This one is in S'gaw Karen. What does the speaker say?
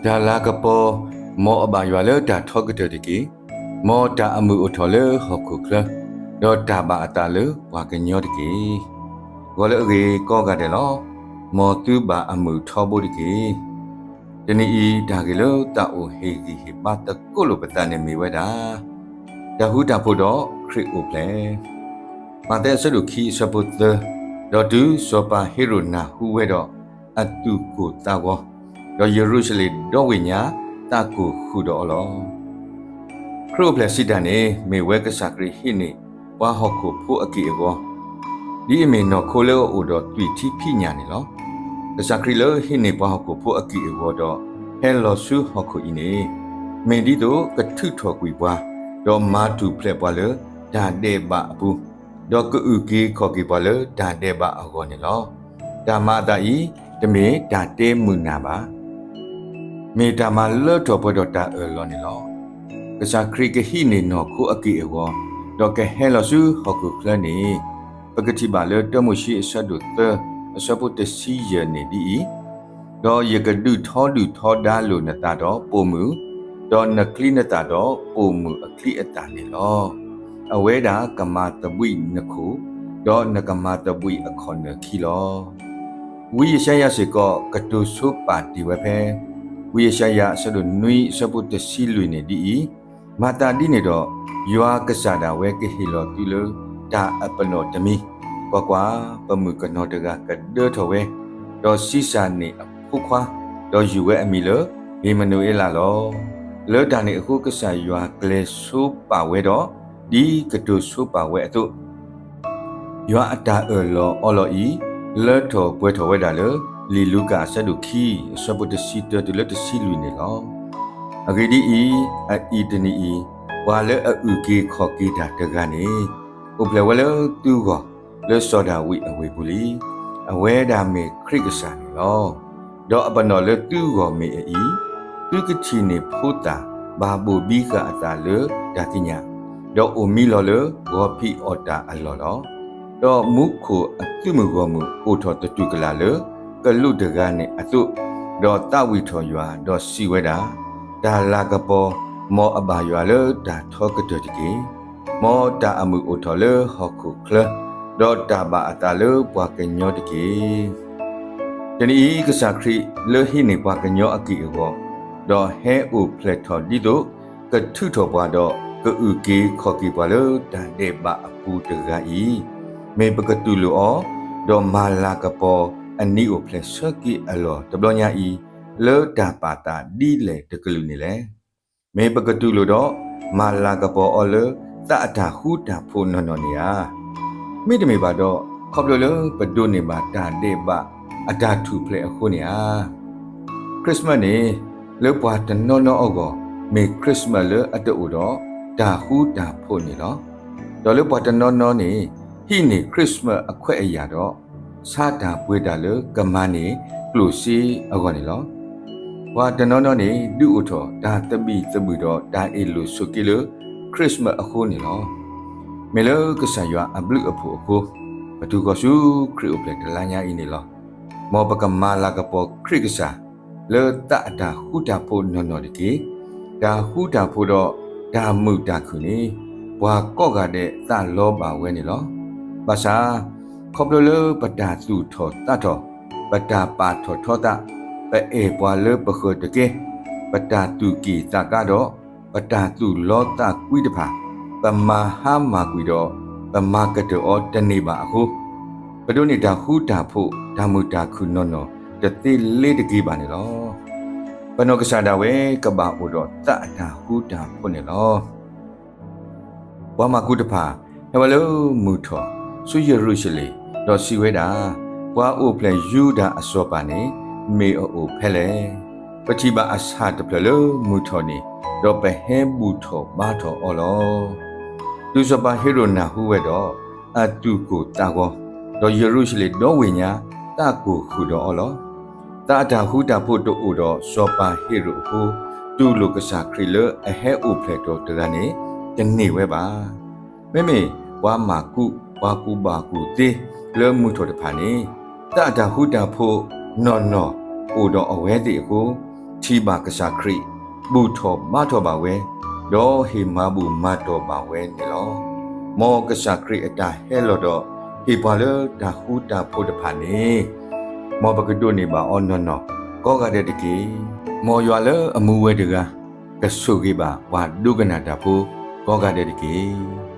တၢ်လၤကပီၤ, မ်အဘၣ်ယွၤလၢတၢ်ထီကတၢၢ်တက့ၢ်. မ်တၢ်အမုာ်အိၣ်ထီၣ်လၢဟီၣ်ခိၣ်ချၢ, ဒီးတၢ်ဘၣ်အသးလၢပှၤကညီတက့ၢ်. ဂီၤလၢအဂ့ၤကိးဂၤဒဲးလီၤ. မ်သုဘၣ်အမုာ်ထီဘိတက့ၢ်. တနံၤအံၤ တၢ်ဂ့ၢ်လၢသးအိၣ်ဟ့ၣ်ဂံၢ်ဟ့ၣ်ဘါသကိးလိာ်ပသးန့ၣ်မ့ၢ်ဝဲဒၣ် တၢ်ဃူတၢ်ဖိးဒီးခရံာ်အိၣ်ဖျဲၣ်. မးသဲအဆၢဒိၣ်ခံအဆၢဖိသၢ, ဒီးတုၤစီၤပၤဟ့ရိာ်နၢ်ဟူဝဲဒီး အသူၣ်ကိၢ်သးဂီၤ, ဒီးယရူၤၡလ့ၣ်ဒီဝ့ၢ်ညါ သးကိၢ်ဃုာ်ဒီးအီၤလီၤ. ခရံာ်အိၣ်ဖျဲၣ်စံးတၢ်န့ၣ် မ့ၢ်ဝဲကစၢ်ခရံာ်ဟံးန့ၢ်ပှၤဟီၣ်ခိၣ်ဖိအက့ၢ်အဂီၤ, ဒ်အမ့ၢ်နီၢ်ခိလၢအအိၣ်ဒီးသွံၣ်ထံဖံးညၣ်န့ၣ်လီၤ. ကစၢ်ခရံာ်လၢဟံးန့ၢ်ပှၤဟီၣ်ခိၣ်ဖိအက့ၢ်အဂီၤဒီး ဟဲလီၤဆူဟီၣ်ခိၣ်အံၤန့ၣ် မ့ၢ်ဒ်သိးကထုးထီၣ်ကွံာ်ပှၤ, ဒီးမၤထူၣ်ဖျဲးပှၤလၢတၢ်ဒဲးဘးအပူၤ, ဒီးကအုၣ်က့ၤခီၣ်က့ၤပှၤလၢတၢ်ဒဲးဘးအဂီၢ်န့ၣ်လီၤ. တၢ်မၤအသးအံၤ တမ့ၢ်တၢ်တဲမုာ်နၢ်ဘၣ်. မ့ၢ်တၢ်မၤလၢထီၣ်ပှဲၤဒီးတၢ်အၢၣ်လီၤန့ၣ်လီၤ. ကစၢ်ခရံာ်ကဟံးန့ၢ်နီၢ်ခိအက့ၢ်အဂီၤ, ဒီးကဟဲလီၤဆူဟီၣ်ခိၣ်ချၢန့ၣ် ပကထံၣ်ဘၣ်လၢတၢမိၤၡ့အဆၢဒိၣ်သၢ အဆၢဖိတဆံယဲၢ်န့ၣ်ဒ်အံၤ, ဒီးယကဒုးထီဒုၣ်ထီဒါလိာ်နသးဒီးပိာ်မုၣ်, ဒီးနချံနသၣ်ဒီးပိာ်မုၣ်အချံအသၣ်န့ၣ်လီၤ. အဝဲဒၣ်ကမၤသဘှံးနခိၣ်, ဒီးနကမၤသဘှံးအခီၣ်နၢၣ်ခံလီၤ. ဝံယၡါယၤစ့ၢ်ကီး ကတိၤဆိပာ်တ့ၢ်ဝဲဖဲ ဝံယၡါယၤအဆၢဒိၣ်နွံအဆၢဖိတဆံလွံၢ်န့ၣ်ဒ်အံၤ, မၤသးဒ်န့ၣ်ဒီး ယွၤကစၢ်ဒၣ်ဝဲကဟ့ၣ်လီၤသုလၢတၢ်အပနီၣ်တမံၤ, ကွၢ်ကွၢ်, ပမုၣ်ကနီၤတဂၤကဒၢထီၣ်ဝဲ, ဒီးဆံးစၢ်န့ၢ်အဖိခွါ, ဒီးယုၢ်ဝဲအမံၤလၢ ဧ့မနူၤအ့လးလီၤ. လၢတၢ်န့ၣ်အဃိ ကစၢ်ယွၤကျဲၤဆိပာ်ဝဲဒီး ဒ်ကတိၤဆိပာ်ဝဲအသိး ယွၤအတၢ်အၢၣ်လီၤအီလီၤအံၤ လၢထီၣ်ပှဲၤထီၣ်ဝဲဒၣ်လၢ လံာ်လူၤကၣ်အဆၢဒိၣ်ခံ အဆၢဖိတဆံတၢတုၤလၢတဆံလွံၢ်န့ၣ်လီၤ. အဂ့ၢ်ဒ်အံၤ, အအံၤတနံၤအံၤ, ပှၤလၢအအုၣ်က့ၤခီၣ်က့ၤတၢ်တဂၤန့ၣ် အိၣ်ဖျဲၣ်ဝဲလၢသုဂီၢ် လၢစီၤဒၤဝံးအဝ့ၢ်ပူၤလံ. အဝဲဒၣ်မ့ၢ်ခရံာ်ကစၢ်န့ၣ်လီၤ. ဒီးအပနီၣ်လၢသုဂီၢ်မ့ၢ်အအံၤ, သုကထံၣ်န့ၢ်ဖိသၣ်ဘၣ်ဘိၣ်ဘံဃာ်အသးလၢတၢ်ကံးညာ်, ဒီးအိၣ်မံလီၤလၢဂီၤဖံးအီၣ်တၢ်အလီၢ်လီၤ. ဒီးမူခိၣ်အသုးမုၢ်ဂီၢ်မုၢ်အိၣ်ထီၣ်သတူၢ်ကလာ်လၢကလူးတဂၤန့ၣ်အသိး, ဒီးသးဝံၣ်ထီၣ်ယွၤ, ဒီးစံးဝဲဒၣ်, တၢ်လၤကပီၤ, မ်အဘၣ်ယွၤလၢတၢ်ထီကတၢၢ်တက့ၢ်. မ်တၢ်အမုာ်အိၣ်ထီၣ်လၢဟီၣ်ခိၣ်ချၢ, ဒီးတၢ်ဘၣ်အသးလၢပှၤကညီတက့ၢ်. တနံၤအံၤ ကစၢ်ခရံာ်လၢဟံးန့ၢ်ပှၤကညီအက့ၢ်အဂီၤ, ဒီးဟဲအိၣ်ဖျဲၣ်ထီၣ်ဒ်သိး ကထုးထီၣ်ပှၤဒီး ကအုၣ်က့ၤခီၣ်က့ၤပှၤလၢတၢ်ဒဲးဘးအပူၤတဂၤအံၤ, မ့ၢ်ပကတူၢ်လိာ်အီၤ, ဒီးမၤလၤကပီၤအနံၤအိၣ်ဖျဲၣ်ဆၢက့ၤအလီၢ်တဘျီညါအံၤ လၢတၢ်ပာ်သးဒ်လဲၣ်တကလုာ်န့ၣ်လဲၣ်. မ့ၢ်ပကတူၢ်လိာ်ဒီး မၤလၤကပီၤအီၤလၢသးအတၢ်ဃူတၢ်ဖိးနီၢ်နီၢ်န့ၣ်ဧါ. မ့တမ့ၢ်ဘၣ်ဒီး ခီဖျိလၢပဒိးန့ၢ်ဘၣ်တၢ်ဒဲးဘးအတၢ်ထူၣ်ဖျဲးအဃိန့ၣ်ဧါ. Christmas န့ၣ် လၢပှၤတနီၤနီၤအဂီၢ် မ့ၢ် Christmas လၢအတအိၣ်ဒီးတၢ်ဃူတၢ်ဖိးန့ၣ်လီၤ. ဒီးလၢပှၤတနီၤနီၤန့ၣ် ဟံးန့ၢ် Christmas အခွဲးအယာ်ဒီး ဆါတၢ်ပှ့ၤတၢ်လၢကမၤန့ၢ်ကျိၣ်စ့အဂီၢ်န့ၣ်လီၤ. ပှၤတနီၤနီၤန့ၣ် ဒုးအိၣ်ထီၣ်တၢ်သဘံၣ်သဘုၣ်ဒီးတၢ်အ့ၣ်လိာ်ဆိးက့လၢ Christmas အဃိန့ၣ်လီၤ. မ့ၢ်လၢကစၢ်ယွၤအဘျုးအဖှိၣ်အဃိ ပတုၤဃီၤဆူခရံာ်အိၣ်ဖျဲၣ်တလါညါအံၤန့ၣ်လီၤ. မ်ပကမၤလၤကပီၤခရံာ်ကစၢ် လၢသးအတၢ်ဃူတၢ်ဖိးနီၢ်နီၢ်တက့ၢ်. တၢ်ဃူတၢ်ဖိးဒီးတၢ်မုာ်တၢ်ခုၣ်န့ၣ် ပှၤကိးဂၤဒဲးသးလီဘၣ်ဝဲန့ၣ်လီၤ. ဘၣ်ဆၣ် ခီဖျိလၢပတၢ်သူၣ်ထီၣ်သးထီၣ်, ပတၢ်ပာ်ထီၣ်ထီသး, ပအဲၣ်ပှၤလၢပဃၢၤတက့ၢ်, ပတၢ်သူၣ်က့ၣ်သးကါဒီး ပတၢ်သူၣ်လီသးကွံတဖၣ် ပမၤဟါမၢ်ကွံာ်ဒီး ပမၤကတၢၢ်အီၤတန့ၢ်ဘၣ်အဃိ ပဒိးန့ၢ်တၢ်ဃူတၢ်ဖိး တၢ်မုာ်တၢ်ခုၣ်နီၢ်နီၢ် တသ့လ့ၤတက့ၤဘၣ်န့ၣ်လီၤ. ပနီၢ်ကစၢ်ဒၣ်ဝဲကဘၣ်အိၣ်ဒီးသးအတၢ်ဃူတၢ်ဖိးန့ၣ်လီၤ. ပှၤမၢကူးတဖၣ် ဟဲဝဲလၢမုၢ်ထီၣ် ဆူယရူၤၡလ့ၣ်, ဒီးစံးဝဲဒၣ်, ပှၤအိၣ်ဖျဲၣ်ယူဒၤအစီၤပၤန့ၣ် မ့ၢ်အအိၣ်ဖဲလဲၣ်. ပထံၣ်ဘၣ်အဆၣ်တဖျၢၣ်လၢမုၢ်ထီၣ်န့ၣ်, ဒီးပဟဲဘူၣ်ထီၣ်ဘါထီၣ်အီၤလီၤ. တုၤစီၤပၤဟ့ရိာ်နၢ်ဟူဝဲဒီး, အသူၣ်ကိၢ်သးဂီၤ, ဒီးယရူၤၡလ့ၣ်ဒီဝ့ၢ်ညါ သးကိၢ်ဃုာ်ဒီးအီၤလီၤ. သးအတၢ်ဃူတၢ်ဖိးတအိၣ်ဒီးစီၤပၤဟ့ရိာ်အဃိ, တူၢ်လိာ်ကစၢ်ခရံာ်လၢအဟဲအိၣ်ဖျဲၣ်ထီၣ်တဂၤန့ၣ် တန့ၢ်ဝဲဘၣ်. မ့မ့ၢ်ပှၤမၢကူး ပှၤကူၣ်ဘၣ်ကူၣ်သ့လၢမုၢ်ထီၣ်တဖၣ်န့ၣ်, သးအတၢ်ဃူတၢ်ဖိးနီၢ်နီၢ်အိၣ်ဒီးအဝဲသ့ၣ်အဃိ, ထံၣ်ဘၣ်ကစၢ်ခရံာ် ဘူၣ်ထီၣ်ဘါထီၣ်ဘၣ်ဝဲ, ဒီးဟ့ၣ်မၤဘူၣ်မၤတီၢ်ဘၣ်ဝဲန့ၣ်လီၤ. မ်ကစၢ်ခရံာ်အတၢ်ဟဲလီၤဒီး ဟ့ၣ်ပှၤလၢတၢ်ဃူတၢ်ဖိးတဖၣ်န့ၣ်, မ်ပကဒိးန့ၢ်ဘၣ်အီၤနီၢ်နီၢ်ကိးဂၤဒဲးတက့ၢ်. မ်ယွၤလၢအမူဝဲတဂၤ ကဆိၣ်ဂ့ၤဘၣ်ပှၤဒိကနၣ်တၢ်ဖိကိးဂၤဒဲးတက့ၢ်.